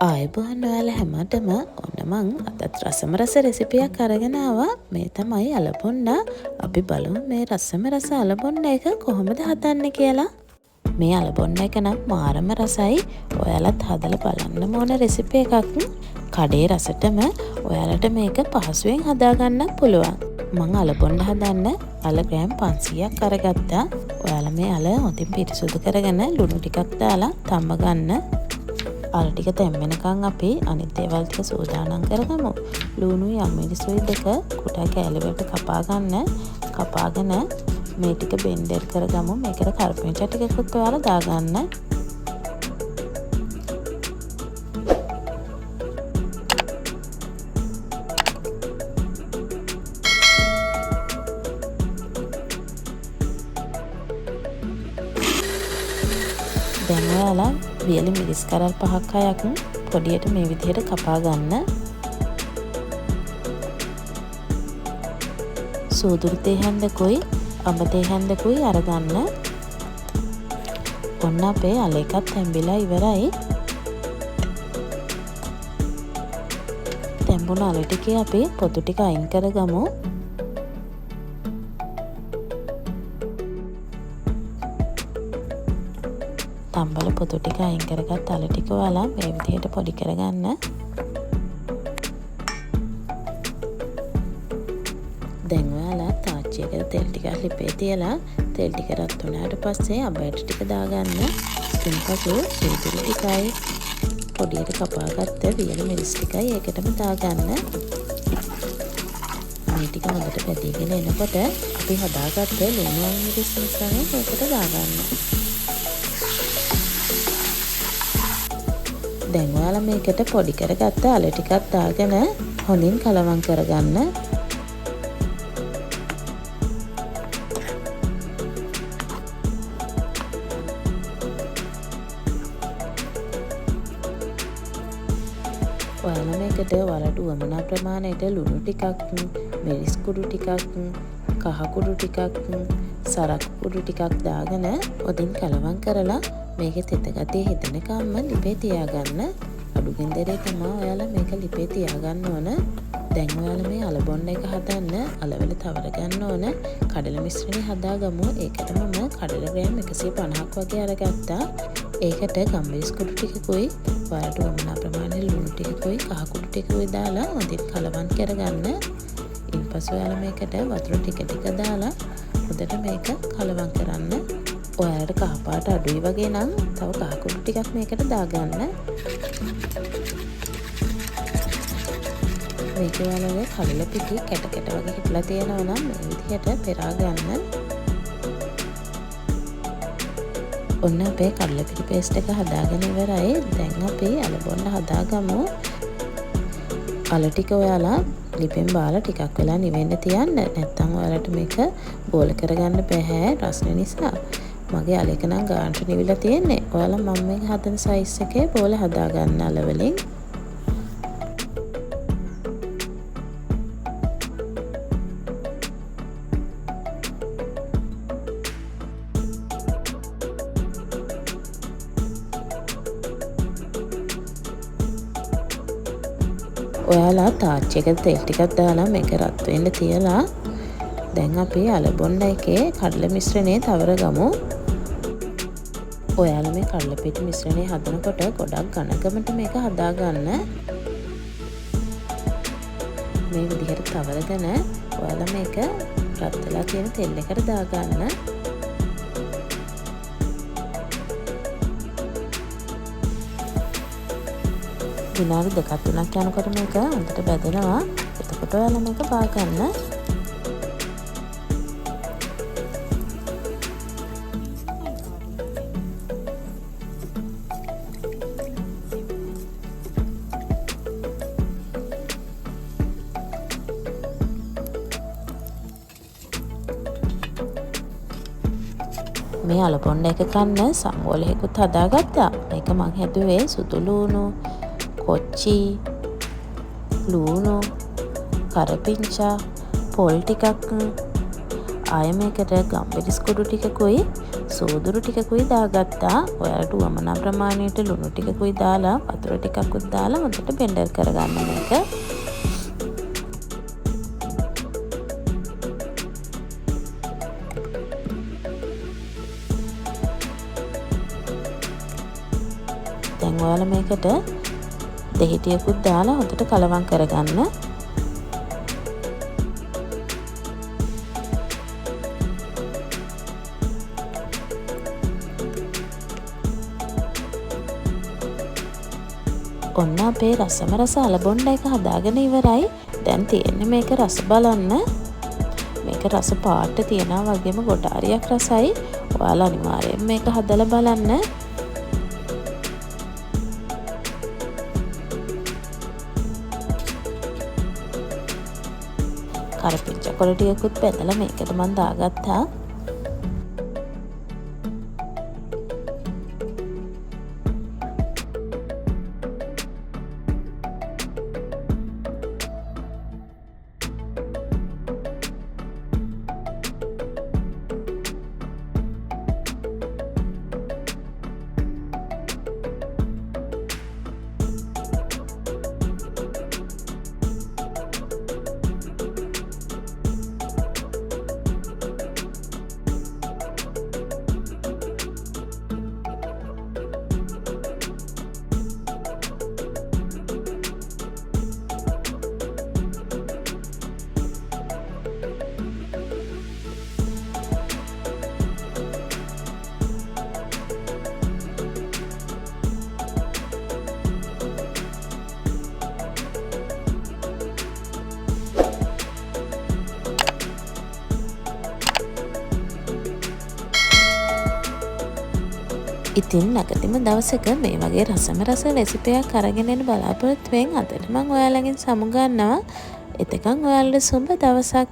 ආයුබෝවන් ඔයාලා හැමෝටම. ඔන්න මං අදත් රසම රස රෙසිපියක් අරගෙන ආවා. මේ තමයි අලබොන්න. අපි බලමු මේ රසම රස අලබොන්න එක කොහොමද හදන්නේ කියලා. මේ අලබොන්න එක නම් මාරම රසයි. ඔයාලත් හදලා බලන්න ඕන රෙසිපි එකක්. කඩේ රසටම ඔයාලට මේක පහසුවෙන් හදාගන්නත් පුළුවන්. මං අලබොන්න හදන්න අල ග්‍රෑම් 500ක් අරගත්තා. ඔයාලා මේ අල හොඳින් පිරිසුදු කරගෙන ලුණු ටිකක් දාලා තම්බ ගන්න. අල ටික තැම්බෙනකන් අපි අනිත් දේවල් ටික සූදානම් කරගමු. ලුණුයි අමුමිරිසුයි දෙක කුඩා කෑලි වලට කපා ගන්න. කපාගෙන මේ ටික බ්ලෙන්ඩර් කරගමු. මේකට කරපිංචා ටිකකුත් ඔයාලා දාගන්න. දැන් ඔයාලා වියලි මිරිස් කරල් පහක් හයක් පොඩියට මේ විදිහට කපා ගන්න. සූදුරු තේ හැන්දකුයි අඹ තේ හැන්දකුයි අරගන්න. ඔන්න අපේ අල එකත් තැම්බිලා ඉවරයි. තැඹුණු අල ටිකේ අපි පොතු ටික අයින් කරගමු. තම්බල පොතු ටික අයින් කරගත් අල ටික ඔයාලා මේ විදිහට පොඩි කරගන්න. දැන් ඔයාලා තාච්චියකට තෙල් ටිකක් ලිපේ තියලා තෙල් ටික රත් වුණාට පස්සේ අබ ඇට ටික දාගන්න. ඉන්පසු සූදුරු ටිකයි පොඩියට කපාගත්ත වියලි මිරිස් ටිකයි ඒකටම දාගන්න. මේ ටික හොඳට බැදීගෙන එනකොට අපි හදාගත්ත ලුණු අමු මිරිස් මිශ්‍රණය මේකට දාගන්න. දැන් ඔයාලා මේකට පොඩි කරගත්ත අල ටිකක් දාගෙන හොඳින් කලවම් කරගන්න. ඔයාලා මේකට ඔයාලට උවමනා ප්‍රමාණයට ලුණු ටිකක්, මිරිස් කුඩු ටිකක්, කහ කුඩු ටිකක්, සරක්කු කුඩු ටිකක් දාගෙන හොඳින් කලවම් කරලා මේකේ තෙත ගතිය හිතෙනකම්ම ලිපේ තියාගන්න. අඩු ගින්දරේ තමා ඔයාලා මේක ලිපේ තියාගන්න ඕන. දැන් ඔයාලා මේ අල බොන්න එක හදන්න අලවල තවර ගන්න ඕන. කඩල මිශ්‍රණය හදාගමු. ඒකට මම කඩල ග්‍රෑම් 150ක් වගේ අරගත්තා. ඒකට ගම්මිරිස් කුඩු ටිකකුයි ඔයාලට උවමනා ප්‍රමාණය ලුණු ටිකකුයි කහ කුඩු ටිකකුයි දාලා හොඳින් කලවම් කරගන්න. ඉන්පසු ඔයාලා මේකට වතුර ටික ටික දාලා හොඳට මේක කලවම් කරන්න. ඔයාලට කහ පාට අඩුයි වගේ නම් තව කහ කුඩු ටිකක් මේකට දාගන්න. මේක ඔයාලගේ කඩල පිටි කැට කැට වගේ හිටලා තියෙනවා නම් මේ විදිහට පෙරා ගන්න. ඔන්න අපේ කඩල පිටි පේස්ට් එක හදාගෙන ඉවරයි. දැන් අපි අල බොන්න හදාගමු. අල ටික ඔයාලා ලිපෙන් බාලා ටිකක් වෙලා නිවෙන්න තියන්න. නැත්තම් ඔයාලට මේක බෝල කරගන්න බැහැ රස්නේ නිසා. මගේ අල එක නම් ගානට නිවිලා තියෙන්නේ. ඔයාලා මම මේක හදන සයිස් එකේ බෝල හදාගන්න අල වලින්. ඔයාලා තාච්චියකට තෙල් ටිකක් දාලා මේක රත් වෙන්න තියලා දැන් අපි අල බොන්න එකේ කඩල මිශ්‍රණය තවරගමු. ඔයාලා මේ කඩල පිටි මිශ්‍රණය හදනකොට ගොඩක් ඝනකමට මේක හදාගන්න. මේ විදිහට තවරගෙන ඔයාලා මේක රත් වෙලා තියෙන තෙල් එකට දාගන්න. විනාඩි දෙකක් තුනක් යනකොට මේක හොඳට බැදෙනවා. එතකොට ඔයාලා මේක බාගන්න. මේ අල බොන්න එක කන්න සම්බෝලයකුත් හදාගත්තා. මේක මං හැදුවේ සුදු ලුණු, කොච්චි, ලුණු, කරපිංචා, පොල් ටිකක්, ආයෙ මේකට ගම්මිරිස් කුඩු ටිකකුයි සෝදුරු ටිකකුයි දාගත්තා. ඔයාලට උවමනා ප්‍රමාණයට ලුණු ටිකකුයි දාලා වතුර ටිකකුත් දාලා හොඳට බ්ලෙන්ඩර් කරගන්න මේක. දැන් ඔයාලා මේකට දෙහිටියකුත් දාලා හොඳට කලවම් කරගන්න. ඔන්න අපේ රසම රස අල බොණ්ඩ එක හදාගෙන ඉවරයි. දැන් තියෙන්නේ මේක රස බලන්න. මේක රස පාට තියනවා වගේම ගොඩාරියක් රසයි. ඔයාලා අනිවාර්යයෙන් මේක හදලා බලන්න. කරපිංච කොළ ටිකකුත් බැදලා මේකට මං දාගත්තා. ඉතින් ළඟදිම දවසක මේ වගේ රසම රස රෙසිපියක් අරගෙන එන්න බලාපොරොත්තු වෙන අදට මං ඔයාලගෙන් සමුගන්නවා. එතකන් ඔයාලට සුබ දවසක්.